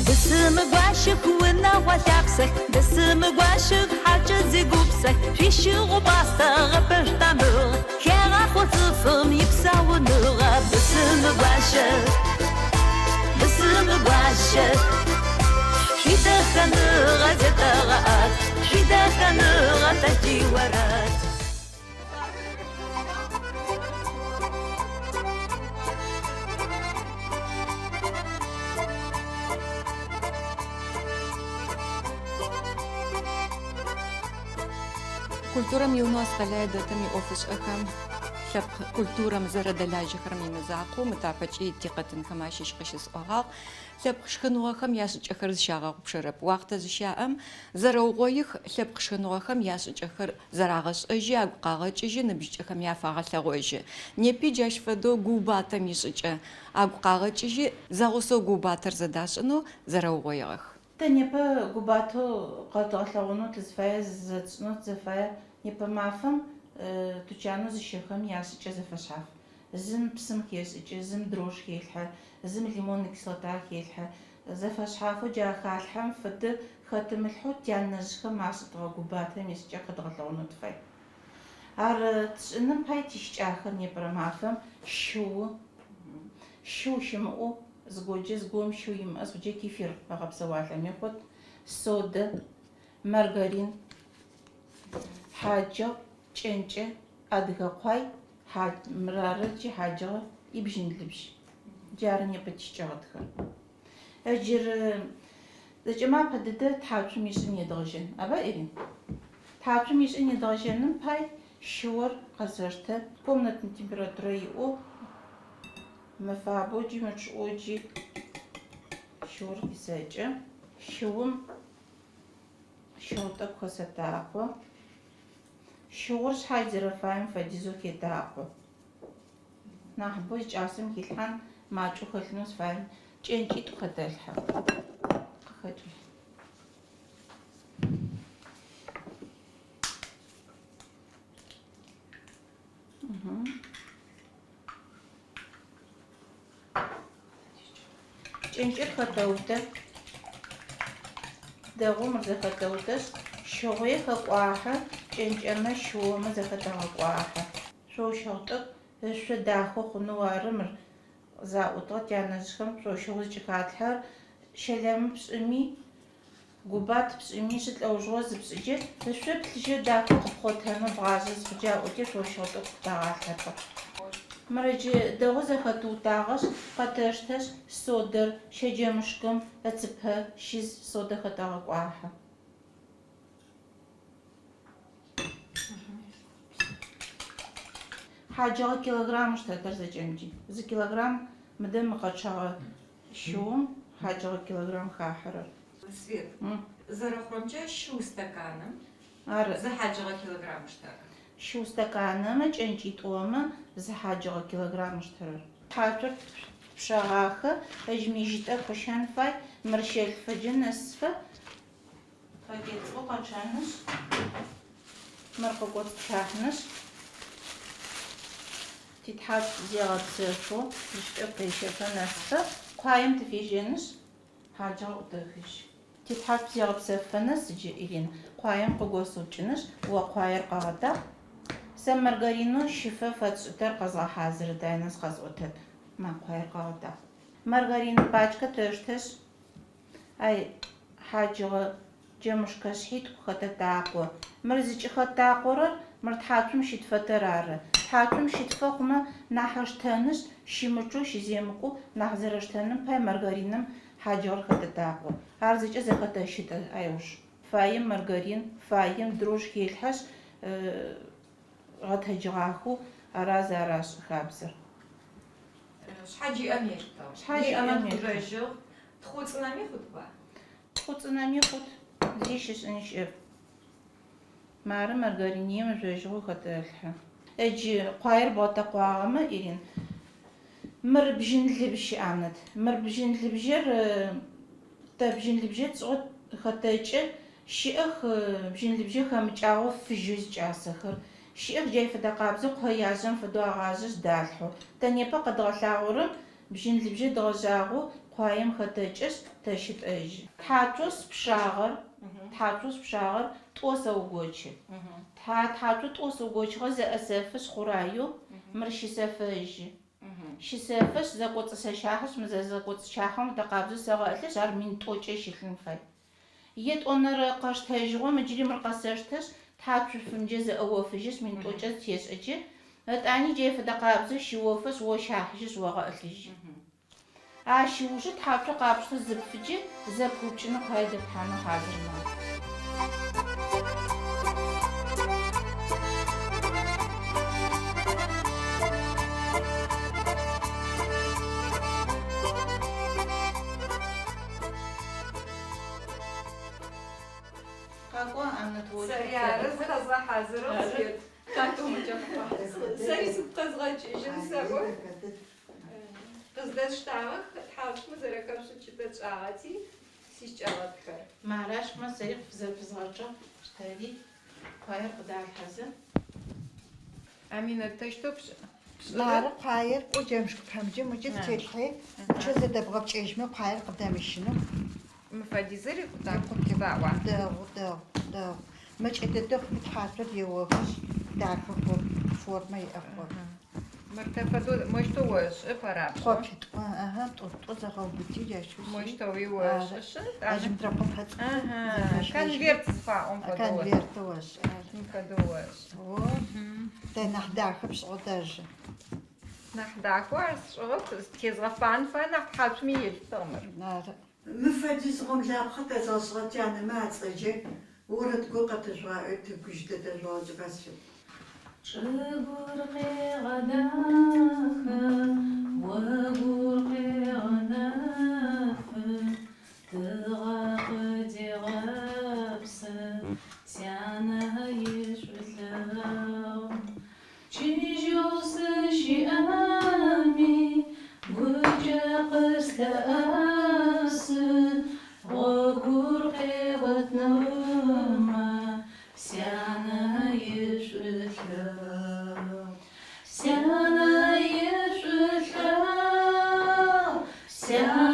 Бысымгуащэх, унэгъо лъапсэх, Бысымгуащэх, хьакӏэ зигупсэх, Шъуищыгъу-пӏастэ гъэпэшъу тамыгъ, Хегъахъо цӏыфым ипсауныгъэ. Бысымгуащэх, бысымгуащэх, Шъуидэхэныгъэ зетэгъэӏэт, Шъуидэхэныгъэ тэ тиорэд. Культурэм и Унэу Аскъэлае дэтым иӏофышӏэхэм лъэпкъ культурэм зэрэдэлажьэхэрэм имызакъоу, мы тапэкӏи тикъэтынхэм ащыщ къыщысӏогъагъ. Лъэпкъ шхыныгъохэм яшӏыкӏэхэр зыщагъэгъупшэрэп. Уахътэ зыщяӏэм зэрэугъоих, лъэпкъ шхыныгъохэм яшӏыкӏэхэр зэрагъэшӏэжьы, агу къагъэкӏыжьы, ныбжьыкӏэхэми афагъэлъэгъожьы. Непи джащ фэдэу гуубатэм ишӏыкӏэ агу къагъэкӏыжьи, зэгъусэу гуубатэр зэдашӏынэу зэрэугъоигъэх. Тэ непэ губатэу къэдгъэлъэгъонэу тызфаер, зэтшӏынэу тызэфаер непэ мафэм тучанэу зыщэхэм яшӏыкӏэ зэфэшъхьаф. Зым псым хешӏыкӏы, зым дрожж хелъхьэ, зым лимоннэ кислота хелъхьэ. Зэфэшъхьафэу джа халъхьэм фэдэ хэтымылъхьэу тянэжъхэм ашӏытыгъэ губатэм ишӏыкӏэ къэдгъэлъэгъонэу тыфай. Ар тшӏыным пай тищыкӏагъэхэр непэрэ мафэм щыу, щыу щымыӏэу зыгоджэ зыгорэм щыу имыӏэ зыгоджэ кефир ыгъэпсэуалъэми хъут, содэ, маргарин, хьаджыгъ, кӏэнкӏэ, адыгэ къуай, мыр ары джы хьаджыгъэ и бжьынлыбжь. Джары непэ тищыкӏэгъэтхэр. Ыджыры зэкӏэмэ апэ дэдэ тхьацум ишӏын едгъэжьэн. Аба, Ирин? Тхьацум ишӏын едгъэжьэным пай щыор къэсэштэ, комнатнэ температурэ иӏэу, мыфабэу джи мычъыӏэу джи щыор къисэкӏы. Щыум щыгъу тӏэкӏу хэсэтакъо. Щыгъур шъхьадж зэрэфаем фэдизэу хетакъо. Нахьыбэу зикӏасэм хилъхьан, макӏэу хэлъынэу зыфаем кӏэнкӏитӏу хэтэлъхьэ. Къыхэкӏы. Кӏэнкӏэр хэтэутэ. Дэгъоу мыр зэхэтэутэшъ, щыгъуе хэкӏуахьы, кӏэнкӏэмэ, щыомэ зэхэтэгъэкӏуахьы. Шъоущыгъу тӏэкӏу ышъо дахэу хъунэу ары мыр заӏутыгъэ тянэжъхэм шъоущыгъу зыкӏыхатлъхьэр. Щэлэмэ пшӏыми, губат пшӏыми, шъыд лӏэужыгъо зыпшӏыкӏэ, ышъо плъыжьэу дахэу къыпхъотэнэу бгъажъэ зыхъукӏэ аӏоти шъоущыгъу тӏэкӏу къытагъалъхьэтыгъ. Мыр джы дэгъоу зэхэтыутагъэшъ, къэтэштэшъ, содэр, щэджэмышкым ыцыпэ щиз содэ хэтэгъэкӏуахьы. Хьаджыгъэ килограмм ыштэтэр зэкӏэмкӏи. Зы килограмм мыдэ мы къэчъэгъэ щыум хьаджыгъэ килограмм хахьэрэр. Свет, зэрэхъурэмкӏэ щыу стаканым Ары. зы хьаджыгъэ килограмм ыштэрэр. Щыу стаканымэ кӏэнкӏитӏумэ зы хьаджыгъэ килограмм ыштэрэр. Тхьацур тпшэгъахэ, ыжьми жьы тӏэкӏу къыщэн фай, мыр щэлъфэ джы нэсыфэ. Пакет цӏыкӏу къэчъэнышъ, мыр къыкӏоцӏыплъахьынышъ, титхьацу зегъэпсэфэу жьы тӏэкӏу къещэфэ нэсыфэ къуаем тыфежьэнышъ, хьаджыгъэ ӏутэхыжь. Титхьацу зегъэпсэфэ нэс джы, Ирин, къуаем къыгосыупкӏынышъ, о къуаер къэгъэтакъ. Сэ маргаринэу щыфэ фэтшӏытэр къэзгъэхьазырыт, ай нэс къэсӏотэт. Ма, къуаер къэгъэтакъ. Маргарин пачкэ тэштэшъ, Ай, хьаджыгъэ джэмышкэ шъхьитӏу хэтэтакъо. Мыр зыкӏыхэттакъорэр мыр тхьацум щытфэтэр ары. Тхьацум щытфэ хъумэ, нахь ыштэнышъ, щымычъэу, щыземыкӏоу нахь зэрэштэным пай маргариным хьаджыгъэр хэтэтакъо. Ар зэкӏэ зэхэтэщытэ айуж. Фаем маргарин, фаем дрожж хелъхьэшъ, гъэтэджыгъахэу ара зэрашӏы хабзэр. Шъхьадж иӏэм елъытыгъ. Шъхьадж Иӏэмэ иӏэм елъытыгъ. тхъужъожьыгъ. Тхъуцӏынэми хъутба? Тхъуцӏынэми хъут, зи щышӏын щыӏэп. Мары маргаринием жъожьыгъэу хэтэлъхьэ. Ыджы къуаер бгъэтэкъуагъэмэ, Ирин, мыр бжьын лыбжь щыӏанэт. Мыр бжьын лыбжьэр тэ бжьын лыбжьэ тшӏыгъэу хэтэкӏэ, щыӏэх бжьын лыбжьэ хэмыкӏагъэу фыжьэу зикӏасэхэр. Щыӏэх джай фэдэ къабзэу къояжъэм фэдэу агъажъэшъ далъхьэу. Тэ непэ къэдгъэлъагъорэм бжьын лыбжьэ дгъэжъагъэу къуаем хэтэкӏышъ, тэщытӏэжьы. Тхьацу спшагъэр, тхьацу спшагъэр тӏо сэугочы. Тхьацу тӏо сыугочыгъэ зэӏэсэфышъ хъураеу мыр щысэфэжьы. Щысэфышъ, зэкӏоцӏысэщахьышъ, мы зэзэкӏоцӏычахьэм фэдэ къабзэу сэгъэӏылъышъ, ар мин тӏокӏэ щылъын фай. Етӏонэрэ къэштэжьыгъом ыджыри мыр къэсэштэшъ, тхьацуфымджэ зэӏэофыжьышъ, мин тӏокӏэ зытешӏыкӏы, ытӏани джай фэдэ къабзэу щыофышъ, ощахьыжьышъ, огъэӏылъыжьы. Ащ ыужы тхьацу къапштэу зыпфыджы, зэпыупкӏынэу къуае дэплъхьанэу хьазыр мэхъу. Къакӏо, Анатолий. Сэри ары зыкъэзгъэхьазырыгъ, Свет. Татыумыкӏэ Сэри сыгу къэзгъэкӏыжьын сэӏо. Къыздэсштагъэх, тхьацумэ зэрэхэпшӏыкӏытэ тшӏагъэти, сищыкӏэгъэтхэр. Мары ащмэ сэри къыфызэпызгъэчъыгъ, штэри, къуаер къыдалъхьэзэ. Аминэт, тэщтэу пшӏырэ? Мары къуаер кӏо джэмышхыпэмджэ мыкӏэ зытелъхьи, пчъэ зэдэбгъэпкӏэжьмэ къуаер къыдэмыщынэу. Мы фэдизыр икъута заӏуа? Дэгъу, дэгъу, дэгъу. Мэкӏэ дэдэ хъуми тхьацур еохышъ, дахэ хъу, формэ иӏэ хъу. Мыр тэ фэдэу, мощтэу ошӏы пэрапшӏэ. Къопитӏу, аха, тӏу-тӏу зэгъэубыти, джащ Мощтэуи ошӏышъы, Ажым трэкъопэ цӏыкӏу Аха, конверт зыфаӏом фэдэу. Конвертэу ошӏы. Мыр фэдэу ошӏы. О, тэ нахь дахэ пшӏыгъэ даже. Нахь дахэу ар сшӏыгъэп, тезгъэфан фае, нахь тхьацуми елъытыгъ мыр. Ары. Мы фэдиз гъомлапхъэ тэзгъэшӏыгъэ тянэмэ ацӏэджэ орэд го къэтэжъугъаӏуи тыгу жьы дэтэжъугъэкӏыба, Свет. Чӏыгур къегъэдахэ, огур къегъэнэфы, тыгъэ къыдегъэпсы, сянэ ишӏулъэгъу. Чыжьэу сыщыӏэми, гукӏэ къыслъэӏэсы, гъогур къегъот нэмэ, сянэ ишӏулъэгъу. Сянэ ишӏулъэгъу, сянэ.